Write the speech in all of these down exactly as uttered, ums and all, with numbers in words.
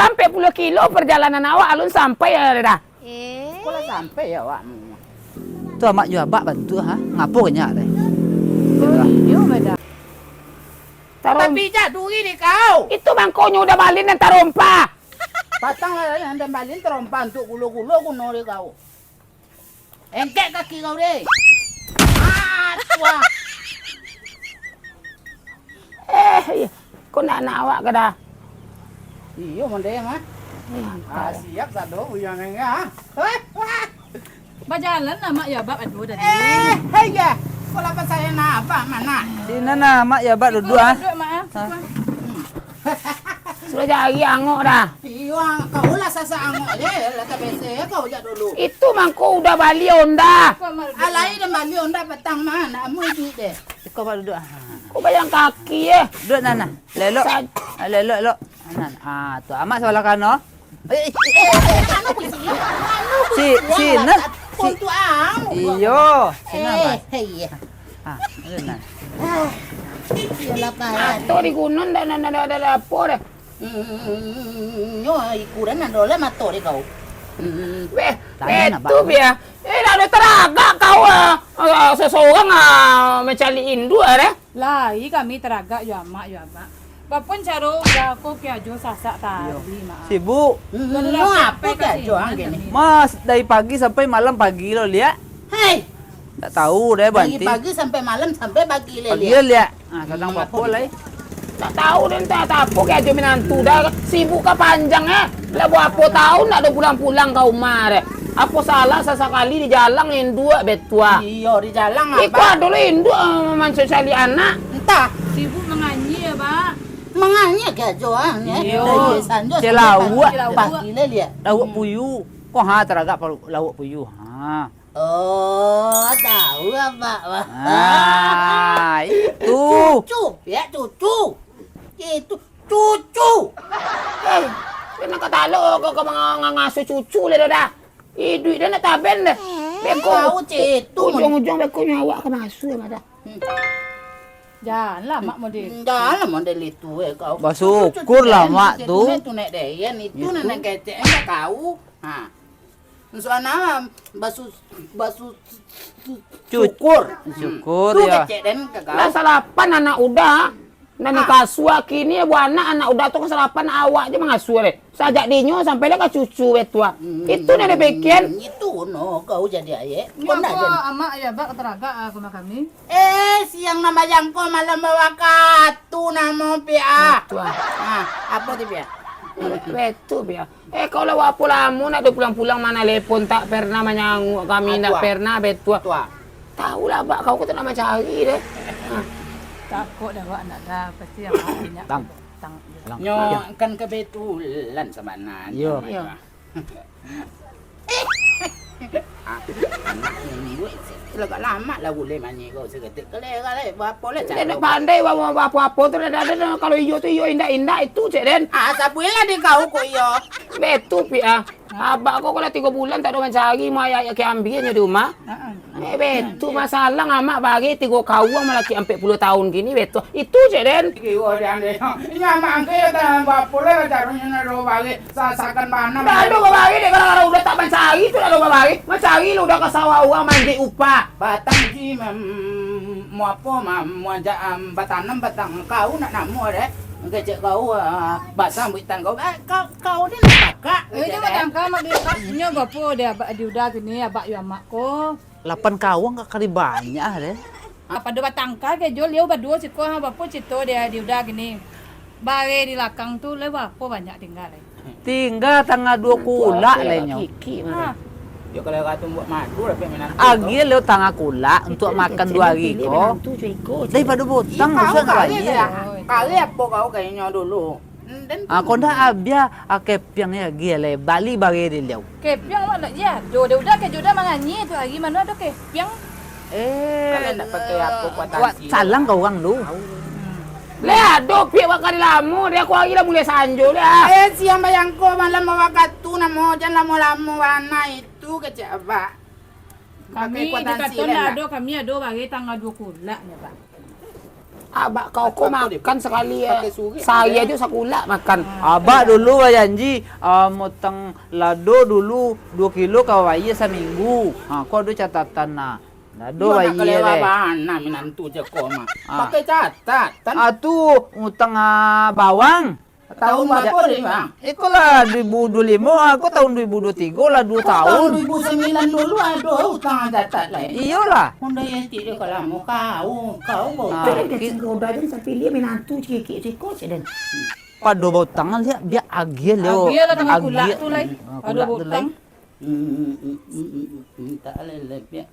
Ampek puluah kilo pajalanan awak alun sampai yo, Da. Eh. Kok lah sampai yo awak? Tu amak jo abak bantuak, ha? Ngapo banyak, deh? Oh, iyo, Da. Tarom- Tapi jak duri dek kau. Itu mangkonyo udah balin nan tarompa. Patang lah nan balin tarompa untuak gulo-gulo guno dek kau. Engkek kaki kau deh. Ah, tuah. Eh, iya. Kok nak, nak awak ka, Da? Iyo, mondeh, mah. Ah, siap sado, buyuang engkek, ah. Bajalan lah, Mak, yo, Abak, aduh, tadi. Eh, hei, ya. Kok lah pasal nak, Abak, mana? Sini nah, Mak, yo, Abak, duduak, ah. Duduak, Mak, ah. Sudah jari angok dah. Iyo, kau lah sasak angok je, lah tabese kau jak dulu. Itu mangko udah bali Honda. Alai dah bali Honda patang mah, nak amuah duit deh. Iko, Abak, duduak. Kau bayang kaki, eh. Duduak, nah, nah. Lelok. Sa- Ah, lelok, lelok. Nah, nah. Ah, tu, amak sabalah kanan. Eh, eh, eh, eh, anu kunci. Anu kunci. Si, si, nah. Si. Kuntu ang. Iyo, sini, Abak. Eh, iya. Ah, nah. Iyolah, Pak. Atau di gunung dah, dah, dah, dah, dah, dah, apa dah? Hmm, yo, ikuran ado lah mato di kau. Hmm. Beh, Tangan, Abak. Betul, Bia. Eh, dah, dah taragak kau, ah. Ah, seseorang, ah, mancaliak induak, ah, deh. Lai kami taragak, yo, Amak, yo, Amak. Bapun caro udah ko Ki Ajo sasak tadi, Mak. Sibuk. Hmm, Baru mau lapar apa sampai Ki Ajo, sini, ah, gini? Kami. Mas, dari pagi sampai malam pagi lo, liak. Hei! Tak tahu deh, Dari Banti. Pagi sampai malam, sampai pagi le, Pagi liak. Lo, liak. Ah, kadang Hmm, apa apa tu? Lai? Tak tahu deh, entah apa Ki Ajo minantu dah. Sibuk ka panjang, eh. Lah, buah apa tahun nak ado pulang-pulang ka rumah deh. Apa salah sasakali di jalang induak betuah. Iyo, di jalang, Iko Abak. Ado lo induak, eh, mancaliak anak. Entah. Sibuk manganyi, yo, Bak. Manganyi Ki Ajo, ah, ni, eh. Iyo. Dari sanjo Cik sampai Lauak. Pagi, Cik Lauak. Pagi le, liak. Lauak Hmm. Puyuh. Ko ha taragak pa-, Lauak Puyuh. Ha. Oh, tahu Abak, Bak. Ah, itu. Cucu, yo, cucu. Itu cucu. Eh, kena ka talok kau, kau manga-, ngasuh cucu le dah. Iduik dah nak taben dah. Beko. Kau cik tu, Mon. Ujung-ujung beko nyo awak ka masuak, Mak, dah. Hmm. Janganlah, Mak, model itu. Janganlah model itu, eh, kau. Basyukurlah, Cucu Mak, Mak, tu. Tunek, tunek deh, yan itu. Itu. Nan kecek, eh, kau. Ha. Suana basu-, basu-, Cu-, syukur. Syukur, Tu yo. Kecek den ka kau. Lah salapan anak uda. Nan Ah. Kasuak kini buah anak, anak uda tu ka salapan awak je mangasuah deh. Sajak dinyo sampai lah ka cucu betuah. Hmm, Itu nan dipikian. Itu no kau jadi ayek. Nyo Kau nak ko jadi. Amak yo, Bak, taragak, ah, ka rumah kami. Eh, siang nan bajangko malam bawakatu namo Piak. Betuah. Ah, apa tu Piak? Betul, Piak. Eh, kau lah apo lamo nak ado pulang-pulang, manelepon tak pernah, manyanguak kami ndak pernah, betuah. Tahu lah, Bak, kau ko tu nak mancari deh. Ha. Takut dah awak nak dah, pasti awak banyak Tang. Tang. Alang. Nyo kan kebetulan sabananyo. Iyo. Iyo. Ah, anak induak, lagak lamak lah gulai manyik kau saketek. Kalai, kalai, baapo lah Dia caro nak kau? Pandai bawa apo-apo tu, dah, dah, dah, dah. Kalau iyo tu iyo, indak, indak itu, cek den. Ah, sabuiklah di kau ko iyo. Betul, Piak, ah. Abak ko kalau tigo bulan tak ado mancari, mau ayah, ayah ke ambiaknyo di rumah. Ha, ha. Eh, betul, masalah amak bari tigo kawang malaki ampek puluah tahun kini, betul. Itu, cek den. Iyo, den, den. Inyo amak angke yo, tak apo lah caronyo nak ado bari. Sasakan bana. Dah ado babari dek, gara-gara udah tak mancari tu dah ado babari. Mancari lah udah ka sawah urang manjek upah. Batang ji mam-, mau apo mam-, mau ajak, am, batanam batang kau nak namo dek. Kecek kau, ah, basang buitan kau. Eh, kau, kau ni nak pakak. Eh, kecek dia dek. Batang kau mak duit kau. Inyo bapo dia abak di udah kini abak yo amak ko. Lapan kawang ka kali banyak ah deh. Ah, pado batangka ke jo liau baduo siko ha, bapo cito dia di udah kini. Bare di lakang tu lai bapo banyak tingga lai. Tingga tangah duo kulak lai nyo. Kiki mah. Ha. Yo kalau ratu buat madu dapek minantu. Agiah liau tangah kulak untuak makan duo hari ko. Daripado botang usah nak bayia. Kali apo kau kainyo dulu? Ah, kau ndak abiah, ah, kepiang ni lagi, alai bali bare di liau. Kepiang awak ndak je ado, dek udah ke jo udah manganyi tu hari mano ado kepiang. Eh, kalian ndak pakai apo kuatan wak sih? Salang ka urang tu. Hmm. Leh ado piak bakari lamo, dek aku hari lah mulai sanjo dah. Eh, siang bayangko malam bawakatu namo, jan lamo-lamo bana itu kecek abak. Kami dikato ndak ado, kami ado bare tangah duo kulak nyo, Bak. Abak kau ko makan sakali, eh, sahari ajo sakulak makan. Abak dulu bajanji, ah, mautang lado dulu duo kilo ka bayia saminggu. Ha, ko ado catatan nah. Lado bayia lai. Bana minantu cako mah. Ah. Pakai catatan. Ah, tu utang, ah, bawang. Tahun barapo tadi, Bang? Iko lah duo ribu duo limo, ah, ko tahun duo ribu duo tigo lah, duo tahun. Tahun duo ribu sambilan dulu ado utang catat lai. Iyolah. Mun dai etik dek kau lamo, kau, kau bautang. Ah, kecil kau dah jadi sampai lia minantu cikik-cikik ko, cek den. Pado bautang liak, biak agiah liak. Agiah lah, tangah kulak tu lai. Ah, ado kulak tu bautang. Lai. Hmm, hmm, hmm, hmm, hmm, hmm, tak lelep, ya.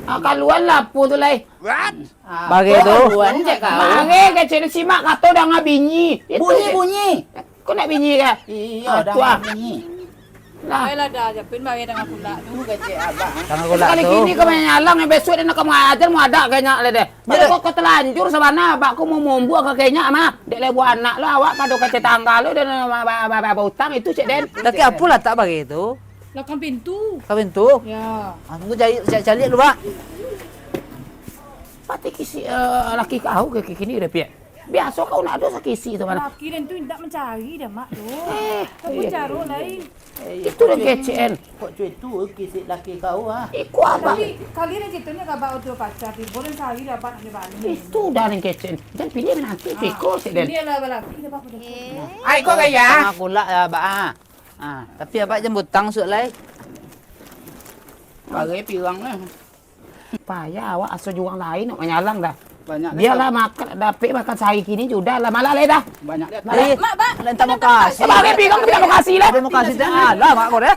Ah, kaluan lah apo tu lai. Ah, bagai tu. Kaluan cek kau. Bagai kecek ni simak kato danga bunyi. Itu bunyi, je. Bunyi. Kau nak bunyi kah? Iyo, ah, danga bunyi. Nah. Baiklah dah, Japin bagai danga kulak tu. Tu kecek abang. Danga kulak tu. Sakali kini kau manyalang, besok dia nak kau ajar, mau ada kayaknya lah deh. Jadi kau, kau telanjur sabana, abak kau mau mombuak kau kayaknya mah. Dek lebuah anak lo, awak kado kecek tangga lo, dia nak ba-, ba-, ba-, bautang itu cek den. Tapi apo lah tak bagai tu? Lakang pintu. Lakang pintu? Ya. Aku cari, cari, cari dulu, Pak. Pati kisi, eh, laki kau ke kini udah piak. Biaso kau nak ado sakisi tu mah. Laki den tu indak mancari dah, Mak, tu. Eh, kau iyo. Caro lain. Eh, itu den kecek. Kok cuy tu kisi laki kau, ah? Iko abang. Tapi kali ni kito ni kabak utuh pacar, tibo den cari dah abang nak bali. Itu dah den kecek. Jan pilih nanti piko cek den. Ini adalah laki dah abang. Eh. Ai, kau gaya. Tangah kulak ya, Abak, ah. Ah, tapi abak jan butang suak lai. Bagai pirang lah. Payah awak aso juang lain nak manyalang dah. Banyak dah. Bialah makan, dapek makan sahari kini sudah lah, malah lai dah. Banyak dah. Lai. Mak, Bak. Lai tak mau kasih. Bagai pirang tidak mau kasih lah. Tidak mau kasih dah. Alah, mak kau dah.